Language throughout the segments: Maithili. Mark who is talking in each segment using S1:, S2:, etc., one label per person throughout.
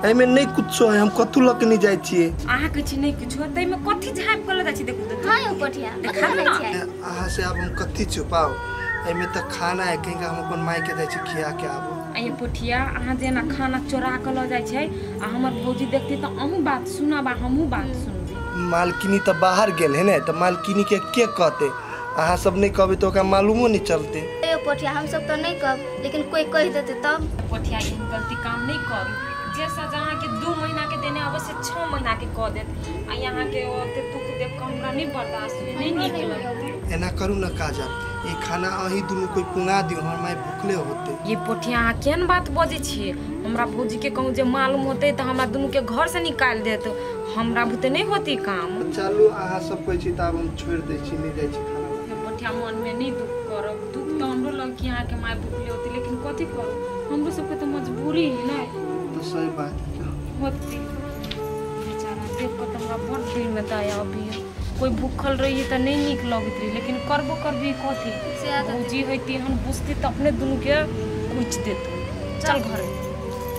S1: एमे नहीं कुछो है, हम कथू लक नहीं जाय छिए।
S2: अहाँ किछ नहीं कुछो तै में कथी झाप के ल जाय छी देखू त।
S3: हां यो पठिया
S2: देखा ना।
S1: अहाँ से आब हम कथी छुपाओ, एमे त खाना है कहीं हम अपन माई के जाय छी खिया के आबो।
S2: आ पोठिया अहाँ जेना खाना चोरा के ल जाय छै आ हमर भौजी देखती त अहूँ बात सुनब आ हमहूँ बात सुनबी।
S1: मालकिनी त बाहर गेल है ने, त मालकिनी के कहते? अहाँ सब नहीं कहबे त ओकरा मालूमो नहीं चलते।
S3: ए पोठिया हम सब त नहीं कहब, लेकिन कोई कह देते तब।
S2: पोठिया एहन गलती काम नहीं करू, जे सजा अहाँ के 2 महीना के देने अवश्य 6 महीना के कह देत। आ यहाँ के ओते दुख देख के हमरा नहीं बर्दाश्त होई, नहीं नीक लगत।
S1: एना करू न काजल, ई खाना अही दुनू कोई पुंगा दियो, हमर माय भूखले होते।
S2: ये पोठिया अहाँ केहन बात बजै छियै? हमरा भौजी के कहूँ जे मालूम होते त हमरा दुनू के घर से निकाल देत, हमरा बुते नहीं होती काम।
S1: चलू अहाँ सब कहै छी त आब हम छोड़ दै छी, नहीं जाइ छी खाना।
S2: ये पोठिया मन में नहीं दुख करब, दुख त हमरो लग कि अहाँ के माय भूखले होती, लेकिन कथी करू, हमरो सबके त मजबूरी है ना।
S1: तो सही बात
S2: होती बेचारा देख के हमरा बड़ दिल में दया अभी। कोई भूखल रही त नहीं नीक लगत रही, लेकिन करबो करबी कथी, भौजी होती हम बुझती त अपने दुनू के कुछ देत। चल घर।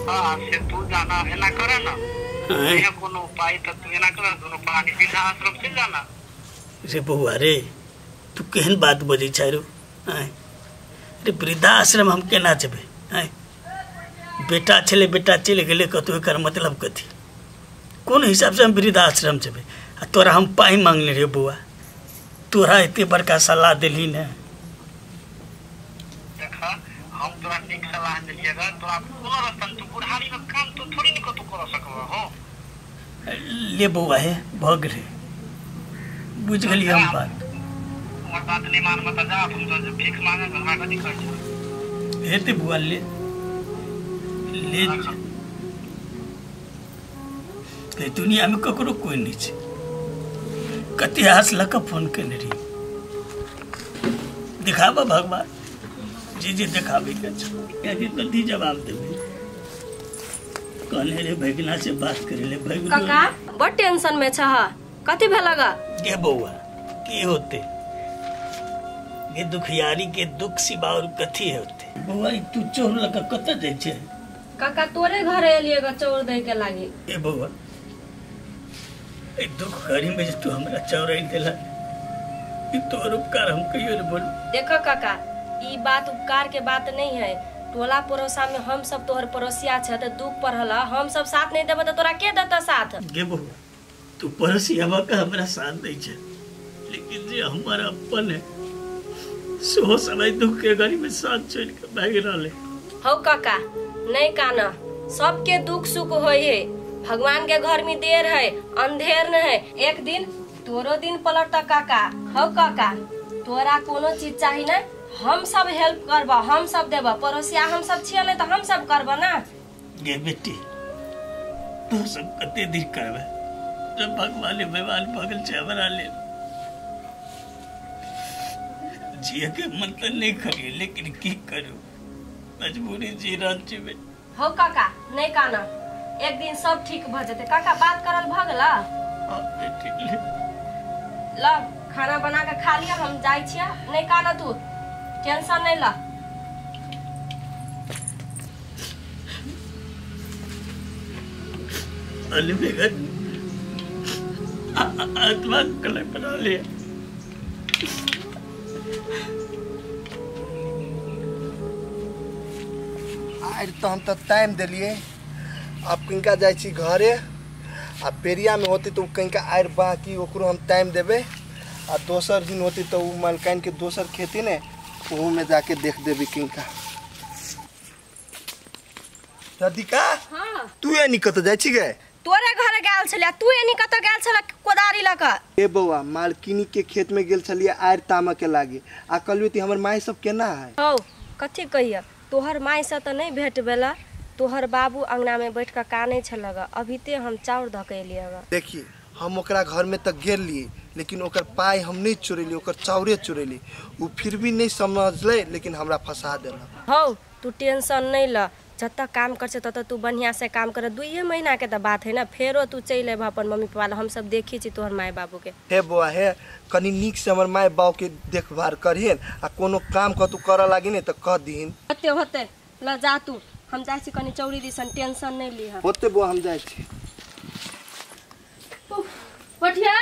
S4: हां से तू जाना एना कर ना, ये कोनो उपाय त तू एना कर, दुनू पानी वृद्धा आश्रम चल जाना।
S5: रे बउआ रे, तू केहन बात बजै छै रो? रे वृद्धा आश्रम हम केना जेबै? बेटा छलै, बेटा चलि गेलै कतहु, एकर मतलब कथी? कोन हिसाबसँ हम वृद्धाश्रम जेबै? आ तोरा हम पाइ मांगने रहियौ बौआ, तोरा एते बड़का सलाह देलही ने।
S4: देख हम तोरा नीक सलाह देलियै, तोरा कोनो रास्ता तू बुढ़ारी में काम तो थोड़ी ने कतहु कर सकबह हो।
S5: ले बौआ हे भऽ गेलै, बुझि गेलियै हम बात।
S4: हमर बात नहि मानबह तऽ जा, हम तो भीख मांगे हमरा कथी कहै छै।
S5: हेतै बौआ, ले ले। दुनिया में ककरो कोई नहीं छै। कते आस लऽ कऽ फोन केने रही, दिखाबऽ भगवान जे जे देखाबै के छै। कथी जवाब देबै? कहने रे भगना से बात करे ले। भगना
S6: काका बड़ टेंशन में छह, कथी भेल ग?
S5: गे बौआ की होते, ये दुखियारी के दुख सिवा और कथी होते? बौआ तू चोर लऽ कऽ कतऽ जाइ छै?
S6: काका तोरे घर एलिए ग चौर दे के लागी।
S5: ए बौआ ए दुख घड़ी में जे तू हमरा चौर आनि देला, ई तोर उपकार हम कहियो ने बोलू।
S6: देखो काका ई बात उपकार के बात नहीं है, टोला पड़ोसा में हम सब तोहर पड़ोसिया छ त दुख पड़ल, हम सब साथ नहीं देब त तोरा के देता साथ?
S5: गे बौआ तू पड़ोसिया के हमरा साथ दै छै, लेकिन जे हमर अपन है सेहो समय दुख के घड़ी में साथ छोड़ के भागि रहल है।
S6: हौ काका नहीं काना, सबके दुख सुख होय है, भगवान के घर में देर है अंधेर न है, एक दिन तोरो दिन पलट काका। हौ काका तोरा कोनो चीज चाही ना, हम सब हेल्प करब, हम सब देब, पड़ोसिया हम सब छियै ने त हम सब करब ना।
S5: गे बेटी तू सब कते दिन करबे, जब भगवान बेवान भगल छै हमरा लेल। जिए के मन त नहीं करिए, लेकिन की करू, मजबूरी जी रहल छी।
S6: हौ काका नहीं काना, एक दिन सब ठीक भ जेतै। काका बात करल भ गेल?
S5: हां बेटी ले
S6: ल खाना बना के खा लिया, हम जाइ छियै। नहीं काना तू टेंशन नहीं ल।
S5: अली बेगन आत्मा कलह बना लिया।
S1: आइ तो हम तो टाइम दिलिए, अब किनका जाइ छी घरे, आ पेरिया में होती तो कहीं का आयर बाकी ओकरो हम टाइम देबे, आ दोसर दिन होती तो उ मलकाइन के दोसर खेती ने ओहू में जाके देख देबी किनका। राधिका
S6: हां
S1: तू एनी कत जाइ छी गे?
S6: तोरे घरे गेल छलिया, तू एनी कत गेल छला कोदारी ल क?
S1: ए बौआ मालकिनी के खेत में गेल छलिया आयर तामा के लागे, आ कहलियो ती हमर माई सब केना है?
S6: हौ कथी कहिया, तोहर माई से त नहीं भेट भेला, तोहर बाबू अंगना में बैठ के कानै छलग, अभी ते हम चाउर धऽ के एलियै।
S1: देखिए हम ओकरा घर में तक गेलिए लेकिन ओकर पाई हम नहीं चोरेली, ओकर चाउरे चोरेली। वो फिर भी नहीं समझले लेकिन हमरा फंसा देलक।
S6: हौ तू टेंशन नहीं ल, जत काम कर तत तू बढ़िया से काम कर। 2 महीना के तो बात है ना, फेरो तू चल अबह अपन मम्मी पापा ला, हम सब देखी छी तोहर माय बाबू के।
S1: हे बौआ हे, कनी नीक से हमर माय बाबू के देखभाल करिहन आ कोनो काम कतू करऽ लागी ने तो कह दिहिन।
S6: होते होते ल जा तू, हम जाइ छी कनी चौरी दिसन, टेंशन नहीं लीह।
S1: होते बौआ हम जाइ छी।
S7: पठिया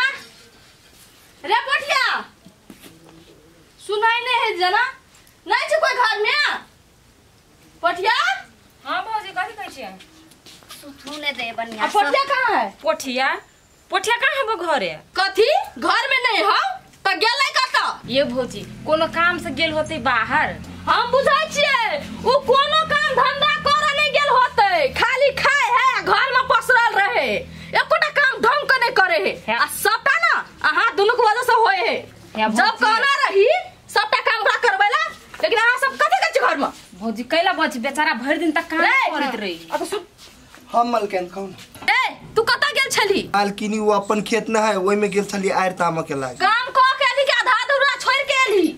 S7: रे पठिया, सुनाई नहीं है जना, नहीं छै कोई घर में? पठिया।
S2: हां भौजी कथि कहै छियै?
S3: सुथू ने दे बढ़िया।
S7: पठिया कहाँ है?
S2: पोठिया पोठिया कहाँ है घरे?
S7: कथी घर में नहीं हो त गेलै कत?
S2: ये भौजी कोनो काम से गेल होते बाहर।
S7: हम बुझै छियै उ कोनो काम धंधा करे नहीं गेल होते, खाली खाए है घर में पसरल रहे, एकोटा काम ढंग के नहीं करे है। आ सबटा ना अहाँ दुनू के वजह से होए है। जब कहना रही सबटा काम ओकरा करबैला, लेकिन अहाँ सब कथि करै छी घर में?
S2: भौजी कैला बच बेचारा भरि दिन तक काम करैत रही।
S7: आ तो सुन
S1: हम मलकन कहू
S7: ए तू कत गेल छली?
S1: मालकिनी वो अपन खेत ना है ओइ में गेल छली आयर ताम के लाग।
S7: काम क के एली के आधा अधूरा छोड़ के एली?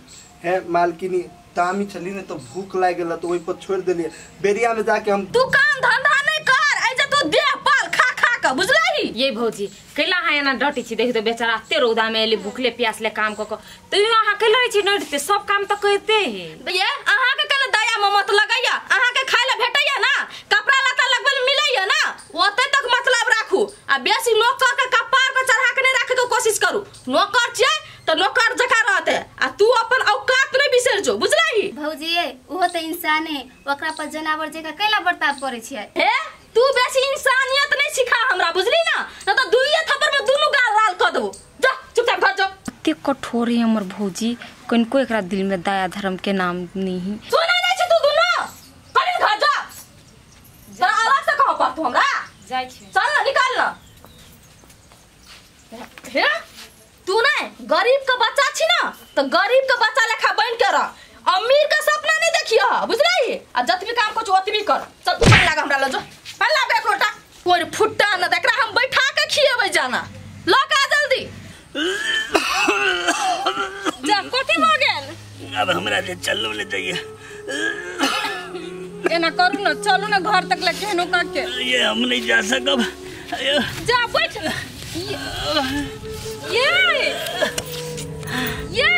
S1: हे मालकिनी तामी छली ने तो भूख लाग गेल तो ओइ पर छोड़ देलिए। बेरिया में जाके हम
S7: तू काम धंधा नहीं कर, ऐसे तू देह पाल खा खा के बुझलही।
S2: ये भौजी कैला अहाँ एना डटी छी? देखि तो बेचारा एते रौदा में एली भूखले प्यासले काम क क, तैयो अहाँ कैला रहै छी डटते? सब काम त करते है।
S7: ये अहाँ के कैला दया ममत लगैया? अहाँ के खाय ला भेटैया ना, कपड़ा लत्ता लगबल मिलैया ना, ओते तक मतलब राखू। आ बेसी नौकर के कपार पर चढ़ा के नहीं राखे के कोशिश करू। नौकर छियै त नौकर जका रहते आ तू अपन औकात नहीं बिसर जो, बुझलही?
S3: भौजी ओहो त इंसान है, ओकरा पर जनावर जका कैला बर्ताव करै छियै?
S7: हे तू बेसी इंसानियत नहीं सिखा हमरा, बुझली ना, न त दुइये थप्पड़ में दुनू गाल लाल क देबो। जा चुपचाप घर जो।
S2: कते कठोर है हमर भौजी, कनको एकरा दिल में दया धर्म के नाम नहीं।
S7: सुनै नहीं छी तू दुनू, कनी घर जा। तोरा अलग से कह पड़तौ हमरा।
S2: जाइ छी।
S7: चल ना निकाल ना। हे तू नहीं गरीब के बच्चा छी ना तो गरीब के बच्चा लेखा बन के रह, अमीर के सपना नहीं देखियो, बुझलही? आ जतबी काम कुछ ओतबी कर। चल तू पानी लागा हमरा ल जो, पानी लागा एक लोटा। कोई फुट्टा न एकरा हम बैठा के खिएबै जाना, ल के आ जल्दी।
S2: जा कथि भ गेल?
S5: अब हमरा जे चलू ले जाइए।
S2: एना करू न, चलू न घर तक ले केहनो क के।
S5: ये हम नहीं जा सकब।
S2: जा बैठ। ये ये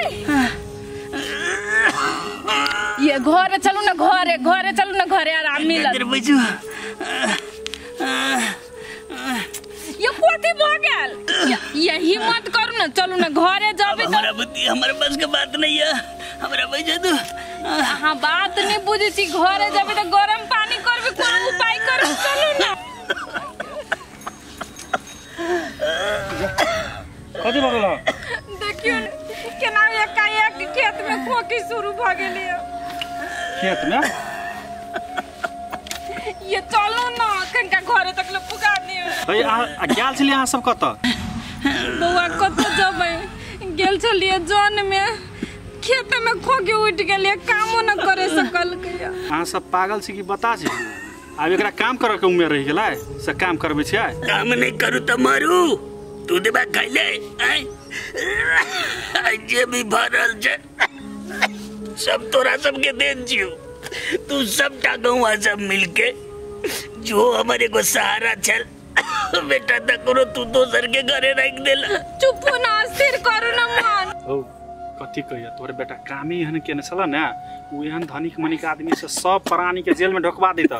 S2: ये घरे चलू ना, घरे घरे चलू ना, घरे आराम मिलत। ये कोथी भ गेल? यही मत करू ना, चलू ना घरे जाबे।
S5: हमरा बुद्धि हमर बस के बात नहीं है, हमरा बैठे दू।
S2: हां बात नहीं बुझै छी, घरे जाबे त गरम पानी करबे, कोनो उपाय करबे, चलू ना।
S8: कथी भऽ गेल?
S2: देखियो केना एकाएक खेत में खोखी शुरू भ गेलै।
S8: खेत में?
S2: ये चलू ना कनका घरे तक ले पुगा दियो।
S8: हे आ गेल छलियै अहाँ सब कत?
S2: बौआ कत जबै, गेल छलियै जन में, खेत में खोखी उठ गेलै, कामो न करे सकल।
S8: अहाँ सब पागल छी कि बता छी? आब एकरा काम करे के उम्र रहि गेलै से काम करबै छियै?
S5: काम नहीं करू त मरू, तू देबा खैले जे भी भरल छै सब तोरा सबके दे छियौ। तू सबटा गौआ सब मिलके जो हमर एगो सहारा छल बेटा तकरो तू दोसर के घरे राखि देला।
S2: चुप ना, स्थिर करू ना मन।
S8: ओ कथी कहिया तोरे बेटा कामी एहन केने छल ने, उ एहन धनिक मनिक आदमी से सब प्राणी के जेल में ढोकवा देता।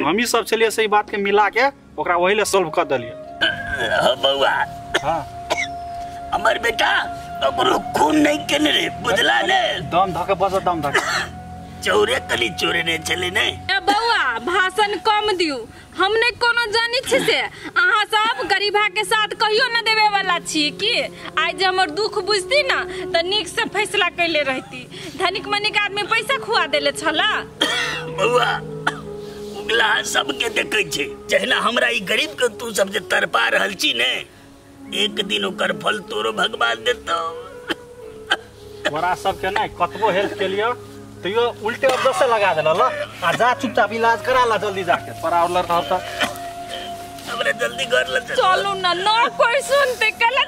S8: हमही सब छलियै से ई बात के मिला के ओकरा ओही ले सॉल्व कर देलियै।
S5: हो बौआ,
S8: हां
S5: हमर बेटा ककरो खून नहीं केने रे, बुझला ने?
S8: दम धके बस, दम धके
S5: चौरे कली चोरे ने छले ने।
S2: ए बौआ भाषण कम दिउ, हम नहीं कोनो जानी छी से अहाँ सब गरीबा के साथ कहियो न देवे वाला छी कि आज जे हमर दुख बुझती ना त नीक से फैसला कैले रहती। धनिक मनिक आदमी पैसा खुआ देले छला।
S5: बौआ उगला सबके देखै छै, जहिना हमरा ई गरीब के तू सब जे तरपा रहल छी ने, एक दिन ओकर फल तोरो भगवान देतौ।
S8: तोरा सबके नै कतबो हेल्प के लिए तैयो उल्टे अब से लगा देला ल, आ जा चुपचाप इलाज करा ला जल्दी जाके। तोरा और लड़ रहत
S5: हमरा जल्दी घर ल
S7: चलू ना ना कोई सुनते कल।